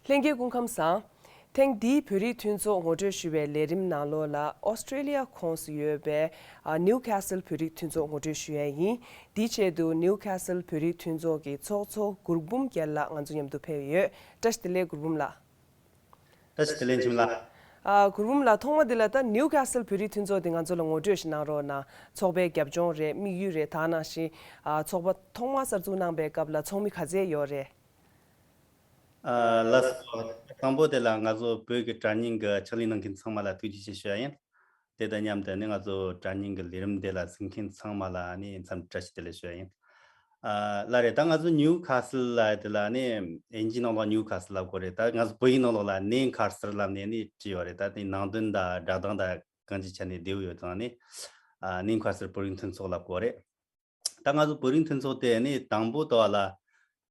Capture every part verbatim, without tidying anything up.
ལྷན་རྒྱས་སྐུ་ཁམས་བཟང་། ཐེངས་འདིའི་བོད་རིགས་མཐུན་ཚོགས་ངོ་སྤྲོད་ཞུ་བའི་ལས་རིམ་ནང་ལོགས་ལ་ཨོ་སི་ཀྲེ་ལི་ཡ་ཁོངས་སུ་ཡོད་པའི་ཨ་ནིའུ་ཁ་སལ་བོད་རིགས་མཐུན་ཚོགས་ངོ་སྤྲོད་ཞུ་ཡ་ཡིན། དེའི་ཆེད་དུ་ནིའུ་ཁ་སལ་བོད་རིགས་མཐུན་ཚོགས་ཀྱི་ཚོགས་གཙོ་གུར་འབུམ་རྒྱལ་ལགས་ང་ཚོ་མཉམ་དུ་ཕེབས་ཡོད། བཀྲ་ཤིས་བདེ་ལེགས་གུར་འབུམ་ལགས། བཀྲ་ཤིས་བདེ་ལེགས་འཆི་མེད་ལགས། ཨ། གུར་འབུམ་ལགས། ཐོག་མ་འདི་ལ་ད་ནིའུ་ཁ་སལ་བོད་རིགས་མཐུན་ཚོགས་འདི་ང་ཚོ་ལ་ངོ་སྤྲོད་ཞིག་གནང་རོགས་གནང་། ཚོགས་པའི་རྒྱབ་ལྗོངས་རེད། དམིགས་ཡུལ་རེད། ད་ག་ནང་བཞིན་ཨ་ཚོགས་པ་ཐོག་མ་གསར་འཛུགས་གནང་པའི་སྐབས་ལ་ཚོགས་མི་ག་ཚད་ཡོད་རེད། ཨ། ལགས་སོ། དང་པོ་དེ་ལ་ང་ཚོ་བོད་ཀྱི་དྲ་བརྙན་གྱི་ཕྱག་ལས་གནང་མཁན་ཚང་མ་ལ་ཐུགས་རྗེ་ཆེ་ཞུ་ཡ་ཡིན། དེ་དང་མཉམ་དུ་ནི་ང་ཚོ་དྲ་བརྙན་གྱི་ལས་རིམ་དེ་ལ་གཟིགས་མཁན་ཚང་མ་ལ་ནི་འཚམས་བཀྲ་ཤིས་བདེ་ལེགས་ཞུ་ཡ་ཡིན། ཨ། ལགས་རེད། ད་ང་ཚོ་ནིའུ་ཁ་སལ་ལབ་དེ་ལ་ནི་དབྱིན་ཇིའི་ནང་ལོགས་ནིའུ་ཁ་སལ་ལབ་དགོས་རེད། ད་ང་ཚོ་བོད་ཡིག་ནང་ལོགས་ལ་ནེའུ་ཁ་སལ་ལབ་ནས་ནི་བྲིས་ཡོད་རེད། ད་དེ་ནང་དོན་དང་སྒྲ་གདངས་དང་གང་ཅིའི་ཆ་ནས་བདེ་བོ་ཡོད་ཙང་ནི། ཨ། ནེའུ་ཁ་སལ་བོད་རིགས་མཐུན་ཚོགས་ལབ་དགོས་རེད། ད་ང་ཚོ་བོད་རིགས་མཐུན་ཚོགས་དེ་ནི་དང་པོ་དེ་ལ།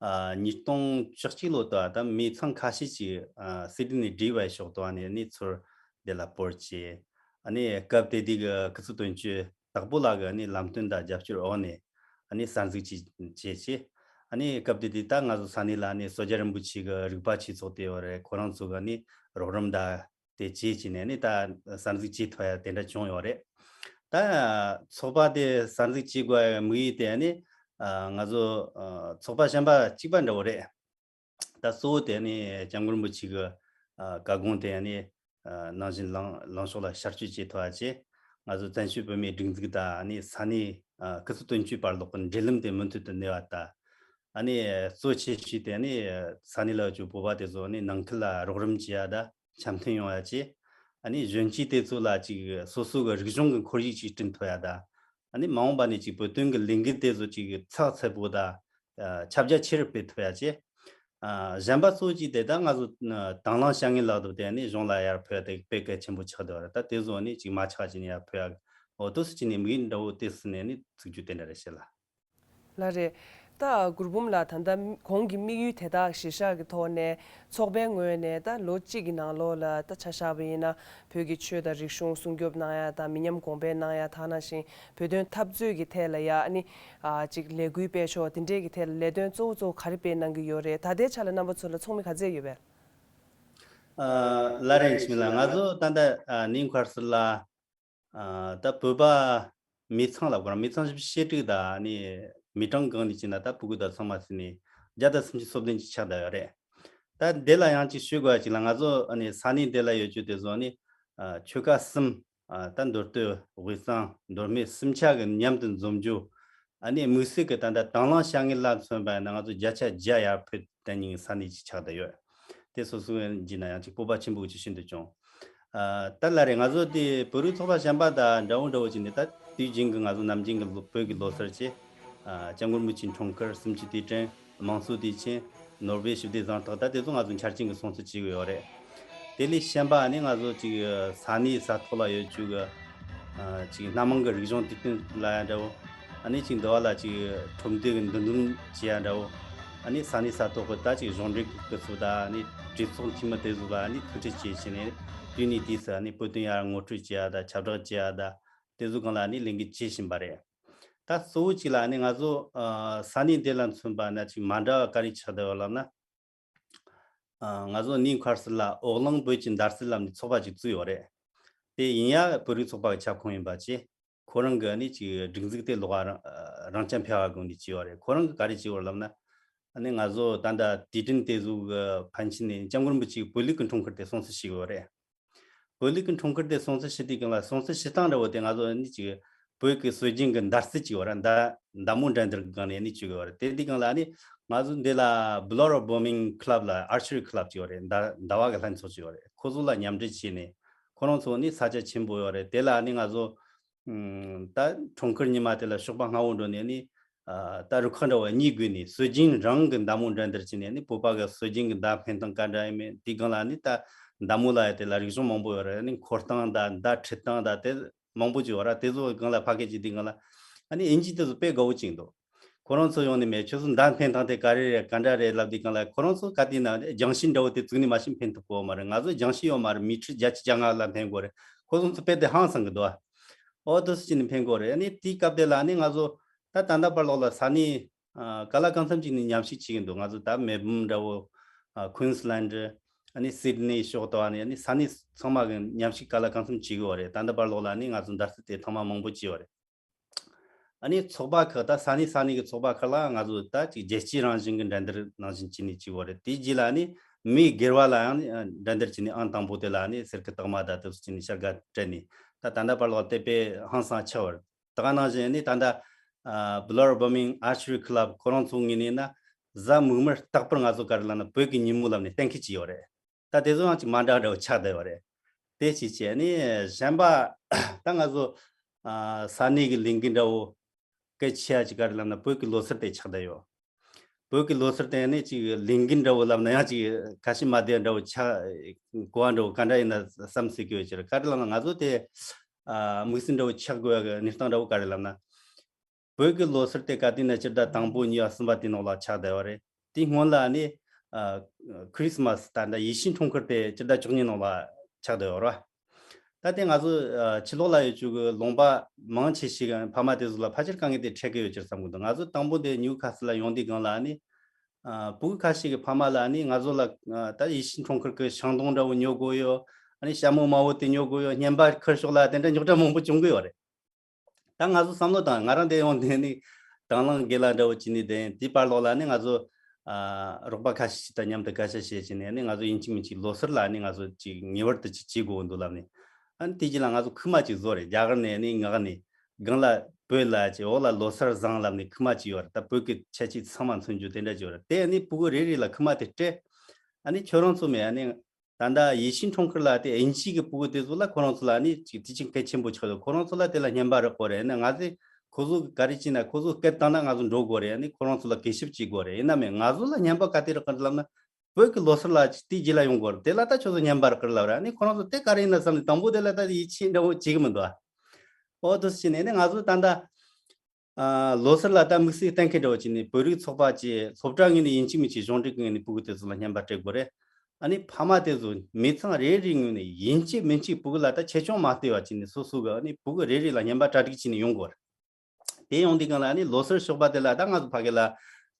ཨ། ཉིས་སྟོང་བཅུ་གཅིག་ལོ་དེ་ད་མི་ཚང་ཁ་ཤས་ཅིག་ཨ། སི་ཌི་ནི་ཌི་ཝའི་ཕྱོགས་དེ་ནས་ནི་ཚུར་དེ་ལ་སྤོར་བྱས། ཨ་ནི་སྐབས་དེ་དུས་ཀྱི་སྐུ་ཚབ་དོན་གཅོད་དྭགས་པོ་ལགས་ཀྱི་ནི་ལམ་སྟོན་དང་རྒྱབ་སྐྱོར་འོག་ནས་ཨ་ནི་གསར་འཛུགས་ཅིག་བྱས་བྱས། ཨ་ནི་སྐབས་དེ་དུས་ད་ང་ཚོ་ས་གནས་ལ་ནི་སོ་རྒྱལ་རིན་པོ་ཆེ་གི་རིག་པ་ཆོས་ཚོགས་དེ་ཡོད་རེད། ཁོ་རང་ཚོ་གི་ནི་རོགས་རམ་དང་། དེ་བྱས་བྱས་ནས་ནི་ད་གསར་འཛུགས་བྱེད་ཐུབ་ཡ་དེ་འདྲ་བྱུང་ཡོད་རེད། ད་ཚོགས་པ་དེ་གསར་འཛུགས་བྱེད་དགོས་པའི་དམིགས་ཡུལ་དེ་ནི་ང་ཚོ་ཚོགས་པ་གཞན་པ་གཅིག་པ་འདྲ་བོ་རེད། ད་གཙོ་བོ་དེ་ནི་སྐྱབས་མགོན་རིན་པོ་ཆེ་གི་བཀའ་དགོངས་དེ་ནི་ནང་བཞིན་ལངས་ལངས་ཕྱོགས་ལ་ཤར་བསྐྱོད་བྱེད་ཐུབ་པ་བྱས། ང་ཚོ་བཙན་བྱོལ་བོད་མིའི་སྒྲིག་འཛུགས་དང་ནི་ས་གནས་སྐུ་ཚབ་དོན་གཅོད་བར་ལོགས་ཀྱི་འབྲེལ་ལམ་དེ་མུ་མཐུད་དུ་གནས་པ་དང་། ཨ་ནི་གཙོ་ཆེ་ཤོས་དེ་ནི་ས་གནས་ལ་ཡོད་རྒྱུ་བོད་པ་དེ་ཚོ་ནི་ནང་ཁུལ་ལ་རོགས་རམ་བྱེད་ཡ་དང་། འཆམ་མཐུན་ཡོང་ཡ་བྱས། ཨ་ནི་གཞོན་སྐྱེས་དེ་ཚོ་ལ་ཅིག་སོ་སོ་གི་རིག་གཞུང་གི་ཁོར་ཡུག་ཅིག་བསྐྲུན་ཐུབ་ཡ་དང་། ཨ་ནི་མ་འོངས་པ་ནས་ཅིག་བོད་དོན་གི་ལས་འགུལ་དེ་ཚོ་ཅིག་ཚགས་ཚུད་པོ་དང་། ཨ། ཁྱབ་རྒྱ་ཆེ་རུ་སྤེལ་ཐུབ་ཡ་བྱས། ཨ། གཞན་པ་གཙོ་བོ་གཅིག་དེ་ད་ང་ཚོ་དང་བླངས་བྱ་ངན་ལག་དེབ་དེ་ནི་གཞུང་ལ་ཡར་ཕུལ་ཡ་དེ་དཔེ་གལ་ཆེན་པོ་ཆགས་བསྡད་པ་རེད། ད་དེ་ཚོ་ནི་ཅིག་མ་ཆག་ཅིག་ནས་ཡར་ཕུལ་ཡ། འོ་དེ་ཚོ་ཅིག་ནས་དམིགས་ཡུལ་འདྲ་བོ་དེ་ཚོ་ནས་ནི་བཙུགས་རྒྱུ་དེ་འདྲ་རེད་ཤག་ལགས། ལགས་རེད། ད་གུར་འབུམ་ལགས། ད་ལྟ་གོང་གི་དམིགས་ཡུལ་དེ་དག་གཞིར་བཞག་གི་ཐོག་ནས་ཚོགས་པའི་ངོས་ནས་ད་ལོ་གཅིག་གི་ནང་ལོགས་ལ་ད་ཆ་བཞག་པ་ཡིན་ན་བོད་ཀྱི་ཆོས་དང་རིག་གཞུང་སྲུང་སྐྱོབ་གནང་ཡ་དང་། མི་ཉམས་གོང་འཕེལ་གནང་ཡ། ད་ག་ནང་བཞིན་བོད་དོན་འཐབ་རྩོད་ཀྱི་ཐད་ལ་ཡ་ཨ་ནི་ཨ་ཅིག་ལས་འགུལ་སྤེལ་ཕྱོགས་དེ་འདྲས་ཀྱི་ཐད་ལ་ལས་དོན་གཙོ་བོ་གཙོ་བོ་ག་རེ་སྤེལ་གནང་གི་ཡོད་རེད། ད་ལྟའི་ཆ་ལ་རྣམ་པ་ཚོ་ལ་ཚོགས་མི་ག་ཚད་ཡོད་པས། ཨ། ལགས་རེད། འཆི་མེད་ལགས། ང་ཚོ་ད་ལྟ་ཨ་ནིའུ་ཁ་སལ་ལ། ཨ། ད་བོད་པ་མི་ཚང་ལ་གོ་ར་མི་ཚང་བཞི་བཅུ་ཞེ་དྲུག་དང་ནི་མི་གྲངས་གང་ནས་བྱས་ན་ད་ཕྲུ་གུ་དང་ཚང་མ་ཟེར་ནས་བརྒྱ་དང་སུམ་ཅུ་སོ་བདུན་ཅིག་ཆགས་བསྡད་ཡོད་རེད། ད་འདི་ལ་ཡང་ཅིག་ཞུ་དགོས་ཡ་ཅིག་ལ། ང་ཚོ་ཨ་ནི་ས་གནས་འདི་ལ་ཡོད་རྒྱུ་དེ་ཚོ་ནི་ཨ་ཆོལ་ཁ་གསུམ། ཨ། ད་མདོ་སྟོད་དབུས་གཙང་མདོ་སྨད་གསུམ་ཆ་གི་མཉམ་དུ་འཛོམས་རྒྱུ། ཨ་ནི་དམིགས་བསལ་གྱི་ད་ལྟ་དང་བླངས་བྱ་ངན་ལ་མཚོན་པ་ཡིན་ན་ང་ཚོ་བརྒྱ་ཆ་བརྒྱ་ཡར་ཕུད་བསྡད་མཁན་གྱི་ས་གནས་ཅིག་ཆགས་བསྡད་ཡོད། དེ་སོ་སོའི་འཇིག་ན་ཡང་ཅིག་སྤོབས་པ་ཆེན་པོ་ཅིག་ཤིན་ཏུ་བྱུང་། ཨ། ད་ལགས་རེད། ང་ཚོ་དེ་བོད་རིགས་ཚོགས་པ་གཞན་པ་དང་འདྲ་བོ་འདྲ་བོ་ཅིག་ནས་ད་དུས་རྒྱུན་གྱི་ང་ཚོ་ནམ་རྒྱུན་གྱི་ལོ་བོད་ཀྱི་ལོ་གསར་བྱས། ཨ། སྐྱབས་མགོན་རིན་པོ་ཆེའི་འཁྲུངས་སྐར། གསུམ་བཅུའི་དུས་དྲན། དམངས་གཙོའི་དུས་ཆེན། ནོར་བུའི་ཞི་བདེའི་གཟེངས་རྟགས། ད་དེ་ཚོ་ང་ཚོ་འཆར་ཅན་གྱི་སྲུང་བརྩི་བྱེད་ཀྱི་ཡོད་རེད། དེ་ལས་གཞན་པ་ནི་ང་ཚོ་ཅིག་ས་གནས་ས་ཐོག་ལ་ཡོད་རྒྱུ་གི་ཨ་ཅིག་སྣ་མང་གི་རིག་གཞུང་དུས་སྟོན་ལ་ཡ་འདྲ་བོ། ཨ་ནི་ཅིག་འདི་བ་ལ་ཅིག་ཁྲོམ་སྡེ་གི་འདུ་འཛོམས་བྱེད་ཡ་འདྲ་བོ། ཨ་ནི་ས་གནས་ས་ཐོག་གི་ད་ཅིག་གཞུང་འབྲེལ་གྱི་སྐུ་ཚབ་དང་ཨ་ནི་གྲོས་ཚོགས་འཐུས་མི་དེ་ཚོ་ལ་ཨ་ནི་ཐུག་འཕྲད་བྱེད་བྱས་ནས་དུས་ནས་དུས་སུ་ཨ་ནི་བོད་དོན་ཡར་ངོ་སྤྲོད་བྱེད་ཡ་དང་ཁྱབ་བསྒྲགས་བྱེད་ཡ་དང་དེ་ཚོ་སྒང་ལ་ཨ་ནི་ལས་འགུལ་བྱེད་བཞིན་པ་རེད། ད་གཙོ་བོ་གཅིག་ལ་ནི་ང་ཚོ་ཨ་ས་གནས་འདི་ལ་མཚོན་པ་ན་ཅིག་མ་འདྲ་བ་ག་རེ་ཆགས་བསྡད་ཡོད་ལབ་ན། ཨ། ང་ཚོ་ནིའུ་ཁ་སལ་ལ་འོག་གླིང་བོད་ཀྱི་མདའ་རྩེད་ལབ་ནས་ཚོགས་པ་ཅིག་བཙུགས་ཡོད་རེད། དེ་ཡིན་ཡང་བོད་རིགས་ཚོགས་པ་གི་ཁྱབ་ཁོངས་ཡིན་པ་བྱས། ཁོ་རང་གི་ནི་ཅིག་སྒྲིག་འཛུགས་དེ་ལོགས་ཀ་རང་རང་རྐྱ་འཕེར་བ་སྒང་ནས་བྱས་ཡོད་རེད། ཁོ་རང་གི་ག་རེ་བྱས་ཡོད་ལབ་ན། ཨ་ནི་ང་ཚོ་ད་ལྟ་དུས་དྲན་དེ་ཚོ་གི་ཕན་ཆད་ནས་སྐྱབས་མགོན་རིན་པོ་ཆེའི་བོད་ལུགས་ཀྱི་འཁྲུངས་སྐར་དེ་སྲུང་བརྩི་ཞུས་ཡོད་རེད། བོད་ལུགས་ཀྱི་འཁྲུངས་སྐར་དེ་སྲུང་བརྩི་ཞུ་དུས་སྒང་ལ་སྲུང་བརྩི་ཞུ་སྟངས་འདྲ་བོ་དེ་ང་ཚོ་ནི་ཅིག་བོད་ཀྱི་སྲོལ་རྒྱུན་གྱི་མདའ་རྩེད་ཅིག་ཡོད་ར། མདའ་མདའ་མོ་འགྲན་བསྡུར་གྱི་སྒང་ནས་ནི་བྱེད་ཀྱི་ཡོད་རེད། དེ་དུས་སྒང་ལ་ནི་ང་ཚོ་འདི་ལ་Blower Bombing Club ལ་Archery Club ཅིག་ཡོད་རེད། མདའ་མདའ་བ་གི་ལྷན་ཚོགས་ཅིག་ཡོད་རེད། ཁོ་ཚོ་ལ་མཉམ་འབྲེལ་བྱས་ནས་ཁོ་རང་ཚོ་ནི་ས་ཆ་ཆེན་པོ་ཡོད་རེད། དེ་ལ་ནི་ང་ཚོ་ཨ་ད་འཁྲུངས་སྐར་ཉི་མ་དེ་ལ་ཞོགས་པ་སྔ་བོ་འགྲོ་ནས་ནི། ཨ་ད་རུ་ཁག་འདྲ་བ་གཉིས་བགོས་ནས་སྲོལ་རྒྱུན་རང་གི་མདའ་མོ་འགྲན་བསྡུར་བྱས་ནས་ནི་བོད་པ་གི་སྲོལ་རྒྱུན་གྱི་མདའ་འཕེན་སྟངས་ག་འདྲ་ཡིན་མིན་དེའི་སྒང་ལ་ནི་ད་མདའ་མོ་ལ་ཡ་དེ་ལ་རིག་གཞུང་མང་པོ་ཡོད་རེད། ནི་འཁོར་སྟངས་དང་མདའ་ཁྲིད་སྟངས་དང་དེ་མང་པོ་ཅིག་ཡོད་ར། དེ་ཚོ་སྒང་ལ་ཕ་སྐད་ཅིག་དེའི་སྒང་ལ་ཨ་ནི་དབྱིན་ཇི་དེ་ཚོ་དཔེ་དགའ་བོ་ཅིག་འདུག་ཁོ་རང་ཚོ་ཡོང་ནས་མེད་ཁྱོད་ཚོ་མདའ་འཕེན་སྟངས་དེ་ག་རེ་རེད་ག་འདྲ་རེད་ལབ་དུས་སྒང་ལ་ཁོ་རང་ཚོ་ག་དུས་ན་རྒྱང་ཤིང་འདྲ་བོ་དེ་བཙུགས་ནས་མ་གཞི་འཕེན་ཐུབ་ཀྱི་ཡོད་མ་རེད། ང་ཚོ་རྒྱང་ཤིང་ཡོད་མ་རེད། མི་ཊར་བརྒྱད་ཅུ་གྱ་ལྔ་ལ་འཕེན་དགོས་རེད། ཁོ་ཚོ་ཚོ་དཔེ་དེ་ཧང་སང་གི་འདུག་ཨ། ཨོ་དེ་ཚོ་ཅིག་ནས་འཕེན་དགོས་རེད། ཨ་ནི་དེའི་སྐབས་དེ་ལ་ནི་ང་ཚོ་ད་ད་ལྟ་བར་ལོགས་ལ་ས་གནས་ཨ་ག་ལ་གང་འཚམ་ཅིག་ནས་མཉམ་ཞུགས་བྱེད་ཀྱི་འདུག་ང་ཚོ་ད་མེལ་བྷོན་འདྲ་བོ། ཨ་ཀུན་སི་ལན་ཌི། ཨ་ནི་སིད་ནི་ཕྱོགས་དང་ཨ་ནི་ཨ་ནི་ས་གནས་ཚང་མ་གི་མཉམ་ཞུགས་ག་ལ་གང་འཚམ་བྱེད་གི་ཡོད་རེད། ད་ལྟ་བར་ལོག་ལ་ཨ་ནི་ང་ཚོ་མདའ་རྩེད་དེ་ཐེངས་མ་མང་པོ་བྱས་ཡོད་རེད། ཨ་ནི་ཚོགས་པ་ཁག་ད་ས་གནས་ས་གནས་ཀྱི་ཚོགས་པ་ཁག་ལ་ང་ཚོ་ད་ཅིག་རྒྱལ་སྤྱི་རང་བཞིན་གྱི་འགྲན་བསྡུར་ནང་བཞིན་བྱས་ནས་བྱས་ཡོད་རེད། དེའི་རྗེས་ལ་ཨ་ནི་མི་སྒེར་བ་ལ་ཡང་ཨ་འགྲན་བསྡུར་བྱས་ནས་ཨང་དང་པོ་དེ་ལ་ཨ་ནི་གསེར་གྱི་རྟགས་མ་དང་དེ་ཚོ་བྱས་ནས་བྱ་དགའ་སྤྲད་ནས། ད་ད་ལྟ་བར་ལོག་དེ་དཔེ་ཧང་སང་ཆེ་བ་རེད། དེ་ག་ནང་བཞིན་ནི་ད་ལྟ་ཨ་Blur Bombing Archery Club ཁོ་རང་ཚོ་ངོས་ནས་ན་གཟའ་མིག་དམར་རྟག་པར་ང་ཚོ་ག་རེ་ལབ་ན་བོད་ཀྱི་ཉིན་མོ་ལབ་ནས་གཏན་འཁེལ་བྱས་ཡོད་རེད། ད་དེ་ཚོ་ཡང་ཅིག་མ་འདྲ་འདྲ་བོ་ཆགས་བསྡད་ཡོད་རེད། དེ་ཅིག་བྱས་ནི་གཞན་པ་ད་ང་ཚོ་ཨ་ས་གནས་ཀྱི་ལས་འགུལ་འདྲ་བོ་སྐད་ཆ་ཅིག་ག་རེ་ལབ་ན་བོད་ཀྱི་ལོ་སར་དེ་ཆགས་བསྡད་ཡོད། བོད་ཀྱི་ལོ་སར་དེ་ནི་ཅིག་ལས་འགུལ་འདྲ་བོ་ལབ་ན་ཡང་ཅིག་ཁ་ཞེ་མ་བདེ་འདྲ་བོ་ཆགས་གོ་བ་འདྲ་བོ་ག་འདྲ་ཡིན་ན་བསམ་སྲིད་ཀྱི་ཡོད་ཕྱིར། ག་རེ་ལབ་ན་ང་ཚོ་དེ་ཨ་དམིགས་བསལ་འདྲ་བོ་ཆགས་དགོས་ཡ་གི་གནས་སྟངས་འདྲ་བོ་ག་རེ་ལབ་ན། བོད་ཀྱི་ལོ་སར་དེ་ག་དུས་ན་སྤྱི་ཟླ་དང་པོ་གཉིས་པ་གསུམ་པ་དེ་ནང་ལ་ཆགས་བསྡད་པ་རེད། དེའི་སྔོན་ལ་ནི་ཨ་ཁྲིས་མས་ད་ལྟ་ཡིད་བཞིན་འཁྲུངས་སྐར་དེ་སྤྱི་ཟླ་བཅུ་གཉིས་ནང་ལ་ཆགས་བསྡད་ཡོད་རེད། ད་ལྟ་ང་ཚོ་ཨ་ཕྱི་ལོགས་ལ་ཡོད་ཆོག་གི་ལུང་པ་མང་ཆེ་ཞིག་ཕ་མ་དེ་ཚོ་ལ་ཕལ་ཆེར་དཀའ་ངལ་དེ་འཕྲད་ཀྱི་ཡོད་ཕྱིར་བསམ་གི་འདུག་ང་ཚོ་དང་པོ་དེ་ནིའུ་ཁ་སི་ལ་ཡོང་དུས་སྒང་ལ་ནི་ཨ་ཕྲུ་གུ་ཁ་ཤས་ཀྱི་ཕ་མ་ལ་ནི་ང་ཚོ་ལ་ཨ་ད་ཡིད་བཞིན་འཁྲུངས་སྐར་གྱི་ཤིང་སྡོང་འདྲ་བོ་ཉོ་དགོས་ཡོད། ཨ་ནི་ཞྭ་མོ་དམར་པོ་དེ་ཉོ་དགོས་ཡོད། རྔན་པ་ཁུར་ཤོག་ལབ་དེ་འདྲ་རྙོག་དྲ་མང་པོ་བྱུང་གི་ཡོད་རེད། ད་ང་ཚོ་བསམ་བློ་བཏང་ང་རང་དེ་ཡོང་དེ་ནི་དང་བླངས་དགེ་ལགས་འདྲ་བོ་བྱས་ནས་དེ་དེའི་བར་ལོགས་ལ་ནི་ང་ཚོ་ཨ་རོགས་པ་ཁ་ཤས་ཤིག་དང་མཉམ་དུ་སྐད་ཆ་བཤད་བྱས་ནས་ནི་ང་ཚོ་ཡིན་གཅིག་མིན་གཅིག་ལོ་སར་ལ་ནི་ང་ཚོ་ཅིག་ངེས་པར་དུ་ཅིག་བྱེད་དགོས་འདུག་ལབ་ནས། ཨ་ནི་དེ་རྗེས་ལ་ང་ཚོ་ཁུག་མ་ཅིག་བཟོ་རེད། རྒྱ་གར་ནས་ནི་ངག་ནས་སྒང་ལ་བོད་ལ་ཅིག་འོག་ལ་ལོ་སར་བཟང་ལབ་ནས་ཁུག་མ་ཅིག་ཡོད་རེད། ད་བོད་ཀྱི་ཁྱད་ཆོས་ཚང་མ་མཚོན་རྒྱུ་དེ་འདྲ་ཅིག་ཡོད་རེད། དེ་ནི་ཕྲུ་གུ་རེ་རེ་ལ་ཁུག་མ་དེ་སྤྲད། ཨ་ནི་ཁྱོད་རང་ཚོ་མེད་ཨ་ནི། ད་ལྟ་ཡིད་བཞིན་འཁྲུངས་སྐར་ལ་དེ་དབྱིན་ཇི་གི་ཕྲུ་གུ་དེ་ཚོ་ལ་ཁོ་རང་ཚོ་ལ་ནི་ཅིག་དེ་ཅིག་གལ་ཆེན་པོ་ཆགས་འདུག་ཁོ་རང་ཚོ་ལ་དེ་ལ་རྔན་པ་རག་དགོས་རེད། ཨ་ནི་ང་ཚོས་ཁོ་ཚོ་ག་རེ་བྱས་ན་ཁོ་ཚོ་སྐད་བཏང་ན་ང་ཚོ་འགྲོ་དགོས་རེད། ཨ་ནི་ཁོ་རང་ཚོ་ལ་གུས་ཞབས་བྱེད་དགོས་རེད། ཡིན་ན་མེད་ང་ཚོ་ལ་རྔན་པ་ག་དུས་རག་གི་རེད་ལབ་ན་བོད་ཀྱི་ལོ་སར་ལ་ཅིག་དེའི་རྗེས་ལ་ཡོང་དགོས་རེད། དེ་ལ་ད་ཁྱོད་ཚོ་རྔན་པ་རག་གི་རེད་ལབ་རེད། ཨ་ནི་ཁོ་རང་ཚོ་དེ་ག་རེ་ཡིན་ན་བསམ་ནས་དང་པོ་དེ་ལ་ད་ཡིད་ཆེས་འདྲ་བོ་བྱེད་གི་མི་འདུག་ཨ་འོ་དེ་བྱས་ནས་ཨ་ནི་ང་ཚོ་ད་ལྟ། ཨ་ལོ་སར་ལ་ད་དམིགས་བསལ་གཏན་འཁེལ་འདྲ་བོ་བྱས་ནས་བོད་རིགས་ཚོགས་པ་བཅས་སློབ་གྲྭ་ངོས་ནས་ཡིན་གཅིག་མིན་གཅིག་གཞུང་འབྲེལ་གྱི་ངོས་ནས་ཕྲུ་གུ་དེ་ཚོ་ལ་རྔན་པ་སྤྲད་དགོས་རེད། ཨ་ནི་ཕ་མ་དེ་ཚོ་མི་ཚང་རེ་རེའི་ངོས་ནས་ཡིན་གཅིག་མིན་གཅིག་ཕྲུ་གུ་ལ་ད་ཆེ་ཆུང་མ་ལྟོས་པ་བྱས་ནས་སོ་སོ་གི་ཨ་ནི་ཕྲུ་གུ་རེ་རེ་ལ་རྔན་པ་གྲ་སྒྲིག་བྱས་ནས་ཡོང་དགོས་རེད། དེ་ཡོང་དུས་སྒང་ལ་ཨ་ནི་ལོ་སར་ཞོགས་པ་དེ་ལ་ད་ང་ཚོ་ཕ་གི་ལ་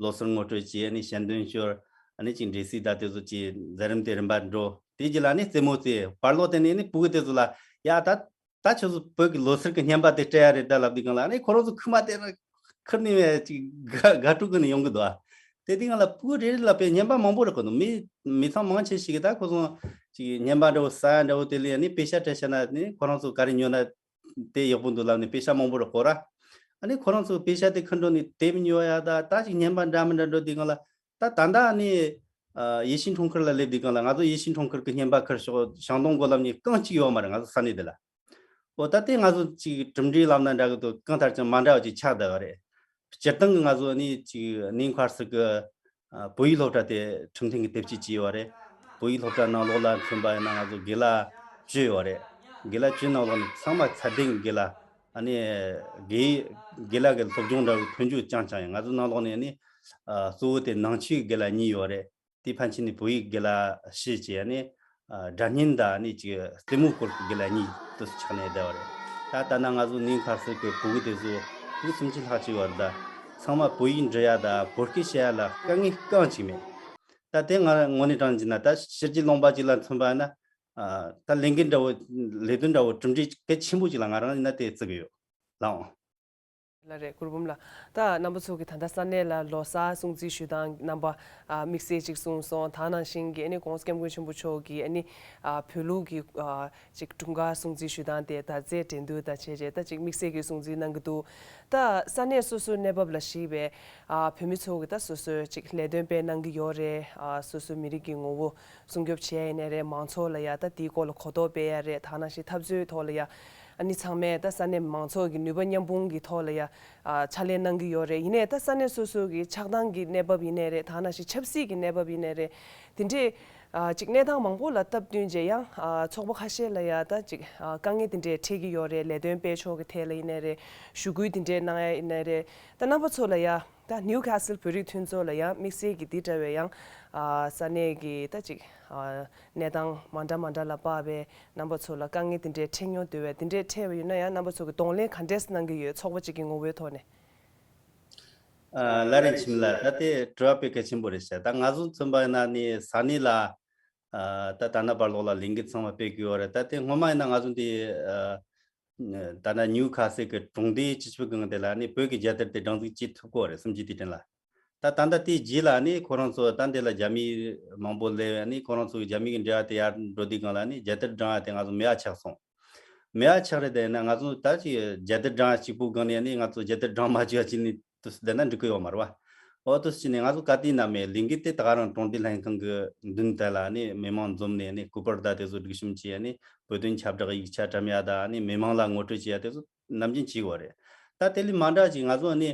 ལོ་སར་ངོ་སྤྲོད་བྱས། ཨ་ནི་ཞལ་འདོན་ཤོར། ཨ་ནི་ཅིག་འབྲས་སིལ་ད་དེ་ཚོ་ཅིག་མཛད་རིམ་དེ་རིམ་པ་འགྲོ། དེ་རྗེས་ལ་ཨ་ནི་རྩེད་མོ་རྩེ། བར་ལོག་དེ་ནས་ཨ་ནི་ཕྲུ་གུ་དེ་ཚོ་ལ་ཡ་ད། ད་ཁྱོད་ཚོ་བོད་ཀྱི་ལོ་སར་གྱི་རྔན་པ་དེ་སྤྲད་ཡ་རེད་ད་ལབ་དུས་སྒང་ལ་ཨ་ནི་ཁོ་རང་ཚོ་ཁུག་མ་དེ་ཁུར་ནས་བས་ཅིག་དགའ་དགའ་སྤྲོ་གི་ནས་ཡོང་གི་འདུག་ཨ་དེ་དུས་སྒང་ལ་ཕྲུ་གུ་རེ་རེ་ལ་དཔེ་རྔན་པ་མང་པོ་རག་གི་འདུག་མི་མི་ཚང་མང་ཆེ་ཞིག་གིས་ད་ཁོ་ཚོ་ཅིག་རྔན་པ་འདྲ་བོ་ཟ་ཡ་འདྲ་བོ་དེ་ལས་ཨ་ནི་པེ་ཤ་སྤྲད་བཞག་ན་ནི་ཁོ་རང་ཚོ་ག་རེ་ཉོ་ན་དེ་ཡག་པོ་འདུག་ལབ་ནས་པེ་ཤ་མང་པོ་རག་གོ་ར། ཨ་ནི་ཁོ་རང་ཚོ་པེ་ཤ་དེ་ཁུར་འགྲོ་ནས་དེབ་ཉོ་ཡ་ད་ད་ཅིག་རྔན་པ་འདྲ་མི་འདྲ་འགྲོ་དུས་སྒང་ལ། ད་ད་ལྟ་ནི་ཨ་ཡིད་བཞིན་འཁྲུངས་སྐར་ལ་སླེབས་དུས་སྒང་ལ་ང་ཚོ་ཡིད་བཞིན་འཁྲུངས་སྐར་གྱི་རྔན་པ་ཁུར་ཤོག་ཞང་སྡོང་མགོ་ལབ་ནས་རྐང་གཅིག་ཡོད་མ་རེད་ང་ཚོ་ས་གནས་འདི་ལ། འོ་ད་ལྟའི་ང་ཚོ་ཅིག་གྲུབ་འབྲས་ལབ་ན་འདྲ་གི་འདུག་གང་ལྟར་ཀྱང་མ་འདྲ་བ་ཅིག་ཆགས་བསྡད་པ་རེད། སྤྱིར་བཏང་གི་ང་ཚོ་ནི་ཅིག་ནིང་ཁར་སི་གི་ཨ་བོད་ཡིག་སློབ་གྲྭ་དེ་ཁྲིམས་མཐུན་གྱི་དེབ་སྐྱེལ་བྱས་ཡོད་རེད། བོད་ཡིག་སློབ་གྲྭ་ནང་ལོགས་ལ་མཚོན་པ་ཡིན་ན་ང་ཚོ་དགེ་ལགས་བཅུ་ཡོད་རེད། དགེ་ལགས་བཅུ་ནང་ལོགས་ནས་ཚང་མ་ཚད་ལྡན་གྱི་དགེ་ལགས། ཨ་ནི་དགེ་དགེ་ལགས་ཀྱི་སློབ་སྦྱོང་འདྲ་བའི་མཐུན་འཇུག་རྐྱང་རྐྱང་ཡིན། ང་ཚོ་ནང་ལོགས་ནས་ནི་ཨ་གཙོ་བོ་དེ་ནང་ཆོས་དགེ་ལགས་གཉིས་ཡོད་རེད། དེ་ཕན་ཆད་ནི་བོད་ཡིག་དགེ་ལགས་བཞི་བྱས་ནི་ཨ་སྒྲ་སྙན་དང་ནི་ཅིག་རྩེད་མོ་སྐོར་གྱི་དགེ་ལགས་གཉིས་དུ་ཆགས་ནས་བསྡད་པ་རེད། ད་ལྟ་ན་ང་ཚོ་ནིང་ཁར་སི་གི་ཕྲུ་གུ་དེ་ཚོ་ཕྲུ་གུ་སུམ་ཅུ་ལྷག་ཅིག་ཡོད་རེད། ད་ཚང་མ་བོད་ཡིག་འབྲི་ཡ་དང་བོད་སྐད་བཤད་ཡ་ལ་དཀའ་ངལ་རྐང་གཅིག་མེད། ད་དེ་ང་དངོས་གནས་དྲང་གནས་ན་ད་ཕྱི་རྒྱལ་ལུང་པ་ཅིག་ལ་མཚོན་པ་ན་ཨ་ད་ལས་འགན་འདྲ་བོ་ལས་དོན་འདྲ་བོ་གྲུབ་འབྲས་གལ་ཆེན་པོ་ཅིག་ལ་ང་རང་ཡིན་ན་དེ་བརྩི་གི་ཡོད་ལགས། ལགས་རེད། གུར་འབུམ་ལགས། ད་རྣམ་པ་ཚོ་གིས་ད་ལྟ་ས་གནས་ལ་ལོ་གསར་སྲུང་བརྩི་ཞུ་སྟངས་རྣམ་པ་ཨ་དམིགས་བསལ་ཅིག་གསུངས་སོང་། ད་ནང་བཞིན་གྱི་ཨ་ནི་༸གོང་ས་༸སྐྱབས་མགོན་ཆེན་པོ་མཆོག་གིས་ཨ་ནི་ཨ་བོད་ལུགས་ཀྱི་ཨ་ཅིག་འཁྲུངས་སྐར་སྲུང་བརྩི་ཞུ་སྟངས་དེ་དར་རྩེ་འགྲན་བསྡུར་དང་བྱས་རྗེས་ད་ཅིག་དམིགས་བསལ་གྱི་སྲུང་བརྩི་གནང་གི་འདུག་ད་ས་གནས་སོ་སོའི་གནས་བབ་ལ་གཞིགས་པའི་ཨ་བོད་མི་ཚོ་གིས་ད་སོ་སོའི་ཅིག་ལས་དོན་སྤེལ་གནང་གི་ཡོད་རེད། ཨ་སོ་སོའི་མི་རིགས་ཀྱི་ངོ་བོ་སྲུང་སྐྱོབ་བྱས་ཡིན་ནའི་རེད། མང་ཚོགས་ལ་ཡ་ད་དེའི་སྐོར་ལ་གོ་རྟོགས་སྤེལ་ཡ་རེད། ད་ནང་བཞིན་འཐབ་རྩོད་ཐོག་ལ་ཡ་ཨ་ནི་ཚང་མས་ད་ས་གནས་མང་ཚོགས་ཀྱི་ནུས་པ་མཉམ་སྤུངས་ཀྱི་ཐོག་ལ་ཡ་ཨ་ཕྱག་ལས་གནང་གི་ཡོད་རེད། ཡིན་ནའི་ད་ས་གནས་སོ་སོ་གི་ཆགས་སྡང་གི་གནས་བབ་ཡིན་ནའི་རེད། ད་ནང་བཞིན་ཆབ་སྲིད་ཀྱི་གནས་བབ་ཡིན་ནའི་རེད། དེ་འདྲས་ཨ་ཅིག་གནས་སྟངས་མང་པོ་ལ་སྟབས་བསྟུན་བྱས་ཡང་ཨ་ཚོགས་པ་ཁ་ཤས་ལ་ཡ་ད་ཅིག་ཨ་དཀའ་ངལ་དེ་འདྲས་འཕྲད་ཀྱི་ཡོད་རེད། ལས་དོན་སྤེལ་ཕྱོགས་ཀྱི་ཐད་ལ་ཡིན་ནའི་རེད། ཞུ་སྐུལ་དེ་འདྲས་གནང་ཡ་ཡིན་ནའི་རེད། ད་རྣམ་པ་ཚོ་ལ་ཡ། ད་ནིའུ་ཁ་སལ་བོད་རིགས་མཐུན་ཚོགས་ལ་ཡང་དམིགས་བསལ་གྱི་འདི་འདྲ་བའི་ཡང་ཨ་ས་གནས་ཀྱི་ད་ཅིག་ཨ་གནས་སྟངས་མ་འདྲ་མ་འདྲ་ལ་དཔག་པའི་རྣམ་པ་ཚོ་ལ་དཀའ་ངལ་འདི་འདྲའི་འཕྲད་མྱོང་འདུག་པས། འདི་འདྲའི་འཕྲད་པ་ཡོད་ན་ཡང་རྣམ་པ་ཚོ་གི་གདོང་ལེན་ག་འདྲས་གནང་གི་ཡོད། ཚོགས་པ་གཅིག་གི་ངོ་བོའི་ཐོག་ནས། ཨ་ལགས་རེད་འཆི་མེད་ལགས། ད་དེ་དྲི་བ་དཔེ་གལ་ཆེན་པོ་རེད་ཤག་ད་ང་ཚོ་མཚོན་པ་ཡིན་ན་ནི་ས་གནས་ལ་ ཨ་ད་ད་ལྟ་བར་ལོག་ལ་ལས་འགུལ་ཚང་མ་སྤེལ་དགོས་པ་རེད། ད་དེ་སྔོན་མ་ཡིན་ན་ང་ཚོ་འདི་ཨ་ད་ལྟ་ནིའུ་ཁ་སལ་གི་གྲོང་སྡེའི་སྤྱི་ཁྱབ་ཁང་དེ་ལ་ནི་བོད་ཀྱི་རྒྱལ་དར་དེ་སྒྲེང་འཛུགས་བྱེད་ཐུབ་ཀྱི་ཡོད་རེད། གསུམ་བཅུའི་དུས་དྲན་ལ། ད་ད་ལྟ་དེའི་རྗེས་ལ་ནི་ཁོ་རང་ཚོ་ད་འདི་ལ་རྒྱ་མི་མང་པོ་སླེབས་ནི་ཁོ་རང་ཚོ་གི་རྒྱ་མི་གི་འབྲེལ་བ་དེ་ཡར་འགྲོ་དུས་སྒང་ལ་ནི་རྒྱལ་དར་སྒྲེང་ཡ་དེ་ང་ཚོ་མེད་པ་ཆགས་སོང་། མེད་པ་ཆགས་རེད། དེ་ན་ང་ཚོ་ད་ཅིག་རྒྱལ་དར་སྒྲེང་ཡ་གཅིག་པུ་སྒང་ནས་ནི་ང་ཚོ་རྒྱལ་དར་སྒྲེང་མ་བཅུག་ཡ་ཅིག་ནི་དུས་སུ་བསྡད་ན་འགྲིག་གི་ཡོད་མ་རེད་བ། འོ་དུས་ཅིག་ནས་ང་ཚོ་ག་དུས་ན་མེད་ལས་འགུལ་དེ་ད་ག་རང་གྲོང་སྡེ་ལྷན་ཁང་གི་མདུན་དེ་ལ་ནི་མི་མང་འཛོམས་ནས་ནི་སྐུ་པར་དང་དེ་ཚོ་སྒྲིག་གཤོམ་བྱས་ནི་བོད་དོན་ཁྱབ་བསྒྲགས་ཡིག་ཆ་བཀྲམ་ཡ་དང་ནི་མི་མང་ལ་ངོ་སྤྲོད་བྱེད་ཡ་དེ་ཚོ་ནམ་རྒྱུན་བྱེད་དགོས་རེད། ད་དེ་ལས་མ་འདྲ་ཅིག་ང་ཚོ་ནི་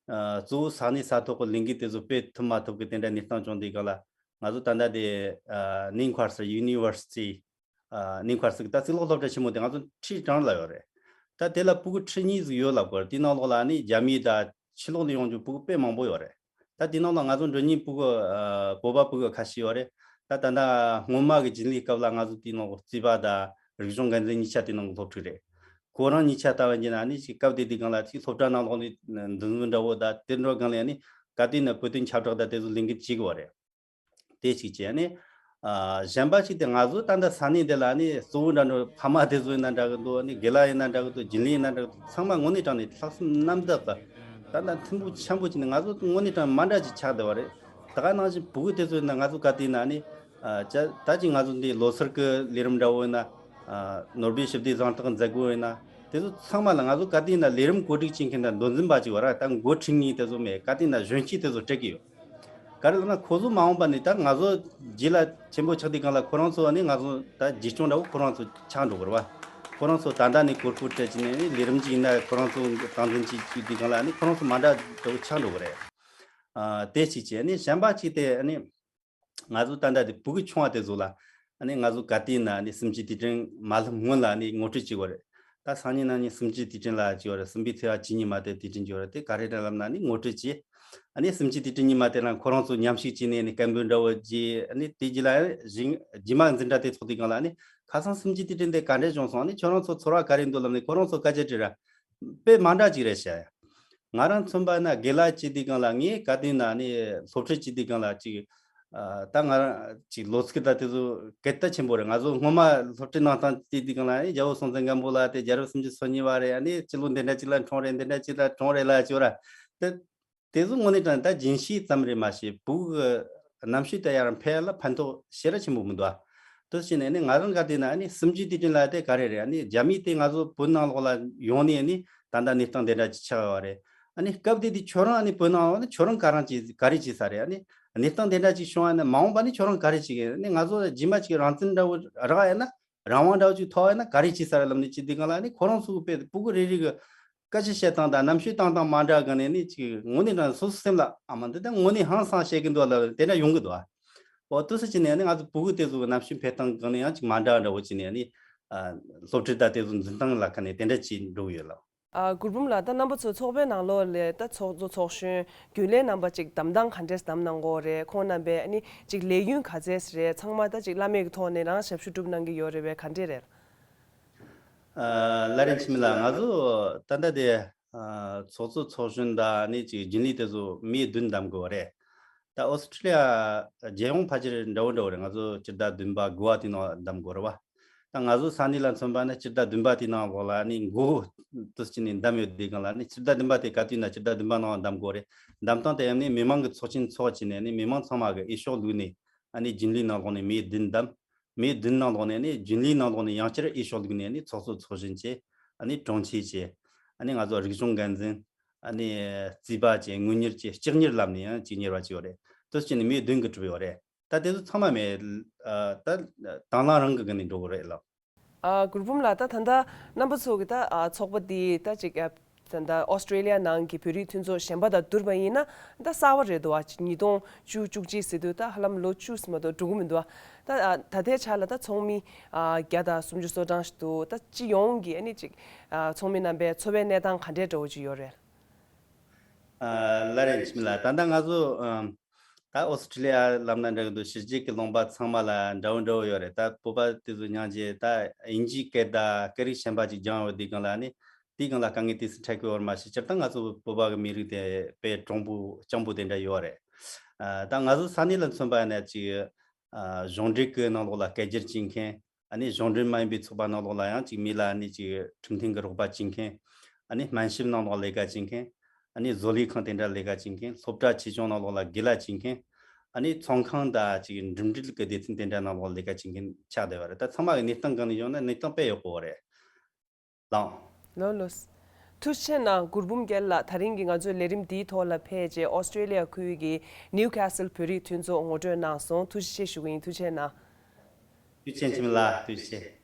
ཨ་གཙོ་བོ་ས་གནས་ས་ཐོག་གི་ལས་འགུལ་དེ་ཚོ་སྤེལ་ཐུབ་མ་ཐུབ་ཀྱི་དེ་འདྲ་གནས་སྟངས་བྱུང་དུས་སྒང་ལ་ང་ཚོ་ད་ལྟ་དེ་ཨ་ནིང་ཁར་སི་ཡུ་ནི་ཝར་སི་ཊི་ཨ་ནིང་ཁར་སི་ད་གཙུག་ལག་སློབ་གྲྭ་ཆེན་མོ་དེ་ང་ཚོ་ཁྲི་གྲངས་ལ་ཡོད་རེད། ད་དེ་ལ་ཕྲུ་གུ་ཁྲི་གཉིས་ཟིག་ཡོད་ལབ་དགོས་རེད། དེའི་ནང་ལོགས་ལ་ནི་རྒྱ་མི་དང་ཕྱི་ལོགས་ལ་ཡོང་རྒྱུ་ཕྲུ་གུ་དཔེ་མང་པོ་ཡོད་རེད། ད་དེའི་ནང་ལ་ང་ཚོ་འགྲོ་མཁན་ཕྲུ་གུ་ཨ་བོད་པ་ཕྲུ་གུ་ཁ་ཤས་ཡོད་རེད། ད་ད་ལྟ་སྔོན་མ་གི་རྒྱུན་ལས་སྐབས་ལ་ང་ཚོ་དེའི་ནང་གི་རྩིས་པ་དང་རིག་གཞུང་འགན་འཛིན་གཉིས་ཆ་དེའི་ནང་གི་སློབ་ཕྲུག་རེད། ཁོ་རང་གཉིས་ཆ་ལྟ་བ་ཡིན་ན་ནི་ཅིག་སྐབས་དེ་དུས་སྒང་ལ་ཅིག་སློབ་གྲྭ་ནང་ལོགས་ནས་འདུ་འཛོམས་འདྲ་བོ་དང་དེ་འདྲ་སྒང་ལ་ནི་ག་དུས་ན་བོད་དོན་ཁྱབ་བསྒྲགས་དང་དེ་ཚོ་ལས་འགུལ་བྱེད་དགོས་པ་རེད། དེ་གཅིག་བྱས་ནས། ཨ་གཞན་པ་གཅིག་དེ་ང་ཚོ་ད་ལྟ་ས་གནས་འདི་ལ་ནི་གཙོ་བོ་འདྲ་འདྲ་ཕ་མ་དེ་ཚོ་ཡིན་ན་འདྲ་གི་འདུག་ནི་དགེ་ལགས་ཡིན་ན་འདྲ་གི་འདུག་རྒྱུན་ལས་ཡིན་ན་འདྲ་གི་འདུག་ཚང་མ་དངོས་གནས་དྲང་ནས་ལྷག་བསམ་རྣམ་དག་གི་ད་ལྟ་མཐུན་པོ་འཆམ་པོ་བྱས་ནས་ང་ཚོ་དངོས་གནས་དྲང་མ་འདྲ་ཅིག་ཆགས་བསྡད་པ་རེད། ད་ག་ནང་བཞིན་ཕྲུ་གུ་དེ་ཚོ་ཡིན་ན་ང་ཚོ་ག་དུས་ན་ནི་ཨ་ཅ་ད་ཅིག་ང་ཚོ་འདི་ལོ་སར་གི་ལས་རིམ་འདྲ་བོ་ཡིན་ན་ཨ་ནོར་བུའི་ཞི་བདེའི་གཟེངས་རྟགས་མཛད་སྒོ་ཡིན་ན་དེ་ཚོ་ཚང་མ་ལ་ང་ཚོ་ག་དུས་ན་ལས་རིམ་གོ་སྒྲིག་བྱེད་མཁན་དང་མདོ་འཛིན་པ་ཅིག་ཡོད་ར། ད་འགོ་ཁྲིད་མཁན་དེ་ཚོ་མེད། ག་དུས་ན་གཞོན་སྐྱེས་དེ་ཚོ་སྤྲད་ཀྱི་ཡོད། ག་རེ་ལབ་ན་ཁོ་ཚོ་མ་འོངས་པ་ནས་ད་ང་ཚོ་རྗེས་ལ་ཆེན་པོ་ཆགས་དུས་སྒང་ལ་ཁོ་རང་ཚོ་ནི་ང་ཚོ་ད་རྗེས་སྐྱོང་འདྲ་བོ་ཁོ་རང་ཚོ་ཆགས་འགྲོ་གི་རེད་བ། ཁོ་རང་ཚོ་ད་ལྟ་ནས་གོ་སྐབས་སྤྲད་ཀྱི་ནས་ནི་ལས་རིམ་གཅིག་ཡིན་ན་ཁོ་རང་ཚོ་སྟངས་འཛིན་བྱེད་བཅུག་དུས་སྒང་ལ་ནི་ཁོ་རང་ཚོ་མ་འདྲ་འདྲ་བོ་ཆགས་འགྲོ་གི་རེད། ཨ་དེ་གཅིག་བྱས་ནི་གཞན་པ་གཅིག་དེ་ནི་ང་ཚོ་ད་ལྟ་དེ་ཕྲུ་གུ་ཆུང་བ་དེ་ཚོ་ལ་ཨ་ནི་ང་ཚོ་ག་དུས་ན་ནི་གསུམ་བཅུའི་དུས་དྲན་མ་སླེབས་སྔོན་ལ་ནི་ངོ་སྤྲོད་བྱེད་དགོས་རེད། ད་སང་ཉིན་གནངས་ཉིན་གསུམ་བཅུའི་དུས་དྲན་ལ་བྱེད་དགོས་རེད། གསུམ་པའི་ཚེས་པ་བཅུ་གཉིས་མ་དེ་དུས་དྲན་བྱེད་དགོས་རེད། དེ་ག་རེ་རེད་ལབ་ན་ནི་ངོ་སྤྲོད་བྱེད། ཨ་ནི་གསུམ་བཅུའི་དུས་དྲན་ཉི་མ་དེ་ལ་ཁོ་རང་ཚོ་མཉམ་ཞུགས་བྱས་ནས་ནི་སྐད་འབོད་འདྲ་བོ་བརྗེ། ཨ་ནི་དེ་རྗེས་ལ་རྗེས་མ་འཛིན་གྲྭ་དེ་ཚོགས་དུས་སྒང་ལ་ནི་ཁ་སང་གསུམ་བཅུའི་དུས་དྲན་དེ་ག་འདྲས་བྱུང་སོང་། ཨ་ནི་ཁྱོད་རང་ཚོ་ཚོར་བ་ག་རེ་འདུག་ལབ་ནས་ཁོ་རང་ཚོ་སྐད་ཆ་དྲིས་ར། དཔེ་མ་འདྲ་ཅིག་རེད་ཤག་ང་རང་མཚོན་པ་ན་དགེ་ལགས་བྱེད་དུས་སྒང་ལ་ངས་ག་དུས་ན་ནི་སློབ་ཁྲིད་བྱེད་དུས་སྒང་ལ་ཅིག་ཨ་ད་ང་རང་ཅིག་ལོ་ཚིགས་དང་དེ་ཚོ་གལ་ཏེ་ཆེན་པོ་རེད། ང་ཚོ་སྔོན་མ་སློབ་ཁྲིད་གནང་སྟངས་བལྟས་དུས་སྒང་ལ་ཨ་ནི་རྒྱལ་པོ་སྲོང་བཙན་སྒམ་པོ་ལགས་དེ་རྒྱལ་རབས་སུམ་ཅུ་སོ་གཉིས་པ་རེད། ཨ་ནི་སྤྱི་ལོ་འདི་འདྲ་ཅིག་ལ་འཁྲུངས་རེད། འདི་འདྲ་ཅིག་ལ་འཁྲུངས་རེད་ལབ་ཅོ་ར། དེ་དེ་ཚོ་དངོས་གནས་དྲང་ད་རྒྱུན་ཤེས་ཙམ་རེད་མ་ཤེས་ཕྲུ་གུ་གི་རྣམ་ཤེས་དེ་ཡར་འཕེལ་ལ་ཕན་ཐོགས་ཞེ་དྲག་ཆེན་པོ་མི་འདུག་ཨ། དེ་བྱས་ནས་ནི་ང་རང་ག་དུས་ན་ཨ་ནི་གསུམ་བཅུའི་དུས་དྲན་ལ་དེ་ག་རེ་རེད། ཨ་ནི་རྒྱ་མིས་དེ་ང་ཚོ་བོད་ནང་ལོགས་ལ་ཡོང་ནས་ཨ་ནི་ད་ལྟ་གནས་སྟངས་དེ་འདྲ་ཅིག་ཆགས་ཡོད་རེད། ཨ་ནི་སྐབས་དེ་དུས་ཁྱོད་རང་ཨ་ནི་བོད་ནང་ལོགས་ནི་ཁྱོད་རང་ག་རང་ཅིག་ག་རེ་བྱེད་ས་རེད། ཨ་ནི་གནས་སྟངས་དེ་འདྲ་ཅིག་བྱུང་བ་ནི་མ་འོངས་པ་ནི་ཁྱོད་རང་ག་རེ་བྱེད་གི། ཨ་ནི་ང་ཚོ་རྗེས་མ་ཅིག་རང་བཙན་འདྲ་བོ་རག་ཡ་ན། རང་དབང་འདྲ་བོ་ཅིག་ཐོབ་ཡ་ན་ག་རེ་བྱེད་ས་རེད་ལབ་ནས་བྱེད་དུས་སྒང་ལ་ནི་ཁོ་རང་ཚོ་གི་དཔེ་ཕྲུ་གུ་རེ་རེ་གི་སྐད་ཆ་བཤད་སྟངས་དང་རྣམ་དཔྱོད་བཏང་སྟངས་མ་འདྲ་གི་ནས་ནི་ཅིག་དངོས་གནས་དྲང་སོ་སོ་སེམས་ལ་ཨ་མ་འདི་ད་དངོས་གནས་ཧང་སང་བཤད་གི་འདུག་ལབ་དེ་འདྲ་ཡོང་གི་འདུག་ཨ། འོ་དུས་སུ་བྱས་ནས་ནི་ང་ཚོ་ཕྲུ་གུ་དེ་ཚོ་གི་རྣམ་དཔྱོད་འཕེལ་སྟངས་གི་ནས་ཡང་ཅིག་མ་འདྲ་འདྲ་བོ་བྱས་ནས་ནི་ཨ་སློབ་ཁྲིད་དང་དེ་ཚོ་འཛིན་སྟངས་ལ་ཁ་ནས་དེ་འདྲ་བྱས་འགྲོ་གི་ཡོད་ལགས། ཨ་གུར་འབུམ་ལགས། ད་རྣམ་པ་ཚོ་ཚོགས་པའི་ནང་ལོགས་ལ་ད་ཚོགས་གཙོ་ཚོགས་གཞོན་རྒྱུན་ལས་རྣམ་པ་ཅིག་བདམས་སྟངས་ག་འདྲས་བདམས་གནང་གི་ཡོད་རེད། ཁོང་རྣམ་པའི་ཨ་ནི་ཅིག་ལས་ཡུན་ག་ཚད་རེད། ཚང་མ་ད་ཅིག་བླ་མེད་ཀྱི་ཐོག་ནས་རང་ཞབས་ཞུ་སྒྲུབ་གནང་གི་ཡོད་རེད་པས། ག་འདྲས་རེད། ཨ་བླ་རིན་འཆི་མེད་ལགས། ང་ཚོ་ད་ལྟ་དེ་ཨ་ཚོགས་གཙོ་ཚོགས་གཞོན་དང་ཨ་ནི་ཅིག་རྒྱུན་ལས་དེ་ཚོ་མི་བདུན་བདམས་དགོས་པ་རེད། ད་ཨོ་སི་ཀྲི་ལི་ཡ་རྒྱལ་ཡོངས་ཕལ་ཆེར་འདྲ་བོ་འདྲ་བོ་རེད། ང་ཚོ་སྤྱི་ཟླ་བདུན་པ་དགུ་པ་དེ་ནང་བདམས་དགོས་རེད་བ། ད་ང་ཚོ་ས་གནས་ལ་མཚོན་པ་ན་སྤྱི་ཟླ་བདུན་པ་དེ་ནང་ལོགས་ལ་ནི་མགོ་དུས་ཅི་ནས་བདམས་ཡོད་དེ་གང་ལ་ནི་སྤྱི་ཟླ་བདུན་པ་དེ་ག་དུས་ན་སྤྱི་ཟླ་བདུན་པ་ནང་བདམས་དགོས་རེད། བདམས་སྟངས་དེ་ཡང་ནི་མི་མང་གི་ཚོགས་ཆེན་ཚོགས་ཀྱི་ནས་ནི་མི་མང་ཚང་མ་གི་འོས་ཤོག་བླུགས་ནས་ཨ་ནི་རྒྱུན་ལས་ནང་ལོགས་ནས་མི་བདུན་བདམས། མི་བདུན་ནང་ལོགས་ནས་ནི་རྒྱུན་ལས་ནང་ལོགས་ནས་ཡང་བསྐྱར་འོས་ཤོག་བླུགས་ནས་ནི་ཚོགས་གཙོ་ཚོགས་གཞོན་བཅས་ཨ་ནི་དྲུང་ཆེ་བཅས་ཨ་ནི་ང་ཚོ་རིག་གཞུང་འགན་འཛིན་ཨ་ནི་རྩིས་པ་བཅས་དངུལ་གཉེར་བཅས་ལྕོགས་གཉེར་ལམ་ནས་ཡང་ལྕོགས་གཉེར་བ་བཅས་ཡོད་རེད། དེ་བྱས་ནས་མི་བདུན་གྱིས་གྲུབ་ཡོད་རེད། ད་དེ་ཚོ་ཚང་མ་མེད་ཨ་ད་དང་བླངས་རང་གི་སྒང་ནས་འགྲོ་གི་རེད་ལགས། ཨ་གུར་འབུམ་ལགས། ད་ད་ལྟ་རྣམ་པ་ཚོ་གི་ད་ཨ་ཚོགས་པ་འདི་ད་ཅིག་ཨ་ད་ལྟ་ཨོ་སི་ཀྲི་ལི་ཡ་ནང་གི་བོད་རིགས་མཐུན་ཚོགས་གཞན་པ་དང་བསྡུར་བ་ཡིན་ན་ད་གསར་པ་རེད་འདུག་ཨ། ཉིས་སྟོང་བཅུ་བཅུ་གཅིག་ཟེར་དུས་ད་ཧ་ལམ་ལོ་བཅུ་ཙམ་མ་གཏོགས་འགྲོ་གི་མི་འདུག་ཨ། ད་ཨ་ད་ལྟའི་ཆ་ལ་ད་ཚོགས་མི་ཨ་བརྒྱ་དང་སུམ་ཅུ་སོ་གྲངས་ཤིག་འདུག་ད་སྤྱི་ཡོངས་ཀྱི་ཨ་ནི་ཅིག་ཨ་ཚོགས་མི་རྣམ་པའི་འཚོ་བའི་གནས་སྟངས་ག་འདྲའི་འདྲ་བོ་ཅིག་ཡོད་རེད། ཨ་བླ་རིན་འཆི་མེད་ལགས། ད་ལྟ་ང་ཚོ་ཨམ་ད་ཨོ་སི་ཀྲི་ལི་ཡ་ལབ་ན་འདྲ་གི་འདུག་ཕྱི་རྒྱལ་གྱི་ལུང་པ་ཚང་མ་ལ་འདྲ་བོ་འདྲ་བོ་ཡོད་རེད། ད་བོད་པ་དེ་ཚོ་མཉམ་བྱས་ད་དབྱིན་ཇིའི་སྐད་དང་སྐད་རིགས་གཞན་པ་ཅིག་སྦྱངས་ཡོད་དེའི་སྒང་ལ་ནི་དེའི་སྒང་ལ་དཀའ་ངལ་དེ་ཚོ་འཕྲད་ཀྱི་ཡོད་རེད་མ་གཞི། སྤྱིར་བཏང་ང་ཚོ་བོད་པ་གི་མི་རིགས་དེ་དཔེ་དྲང་པོ་སྤྱང་པོ་དེ་འདྲ་ཡོད་རེད། ཨ་ད་ང་ཚོ་ས་གནས་ལ་མཚོན་པ་ཡིན་ན་ཅིག་ ཨ་གཞུང་འབྲེལ་གྱི་ནང་ལོགས་ལ་སྐད་སྒྱུར་བྱེད་མཁན། ཨ་ནི་གཞུང་འབྲེལ་མ་ཡིན་པའི་ཚོགས་པ་ནང་ལོགས་ལ་ཡང་ཅིག་མི་ལ་ཨ་ནི་ཅིག་ཁྲིམས་མཐུན་གྱི་རོགས་པ་བྱེད་མཁན། ཨ་ནི་སྨན་ཞབས་ནང་ལོགས་ལས་ཀ་བྱེད་མཁན། ཨ་ནི་བཟོ་ལས་ཁང་དེ་འདྲ་ལས་ཀ་བྱེད་མཁན། སློབ་གྲྭ་ཆེ་ཆུང་ནང་ལོགས་ལ་དགེ་ལས་བྱེད་མཁན། ཨ་ནི་ཚོང་ཁང་དང་ཅིག་འགྲིམ་འགྲུལ་གྱི་སྡེ་ཚན་དེ་འདྲ་ནང་ལོགས་ལས་ཀ་བྱེད་མཁན་ཆགས་བསྡད་པ་རེད། ད་ཚང་མ་གི་གནས་སྟངས་གང་ནས་བྱུང་ན་གནས་སྟངས་དཔེ་ཡག་པོ་རེད། ལགས། ལགས་ལགས། ཐུགས་རྗེ་ཆེ་གནང་གུར་འབུམ་རྒྱལ་ལགས། ད་རིང་གི་ང་ཚོའི་ལས་རིམ་འདིའི་ཐོག་ལ་ཕེབས་རྗེས་ཨོ་སི་ཀྲེ་ལི་ཡ་ཁུལ་གྱི་ནིའུ་ཁ་སལ་བོད་རིགས་མཐུན་ཚོགས་ངོ་སྤྲོད་གནང་སོང་། ཐུགས་རྗེ་ཆེ་ཞུ་གི་ཡིན། ཐུགས་རྗེ་ཆེ་གནང་། ཐུགས་རྗེ་ཆེ་འཆི་མེད་ལགས། ཐུགས་རྗེ་ཆེ།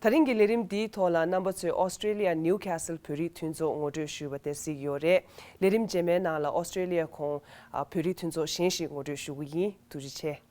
ད་རིང་གི་ལས་རིམ་འདིའི་ཐོག་ལ་རྣམ་པ་ཚོས་ཨོ་སི་ཀྲེ་ལི་ཡ་ནིའུ་ཁ་སལ་བོད་རིགས་མཐུན་ཚོགས་ངོ་སྤྲོད་ཞུས་པ་དེ་གཟིགས་ཡོད་རེད། ལས་རིམ་རྗེས་མའི་ནང་ལ་ཨོ་སི་ཀྲེ་ལི་ཡ་ཁོངས་ཨ་བོད་རིགས་མཐུན་ཚོགས་གཞན་ཞིག་ངོ་སྤྲོད་ཞུ་གི་ཡིན། ཐུགས་རྗེ་ཆེ།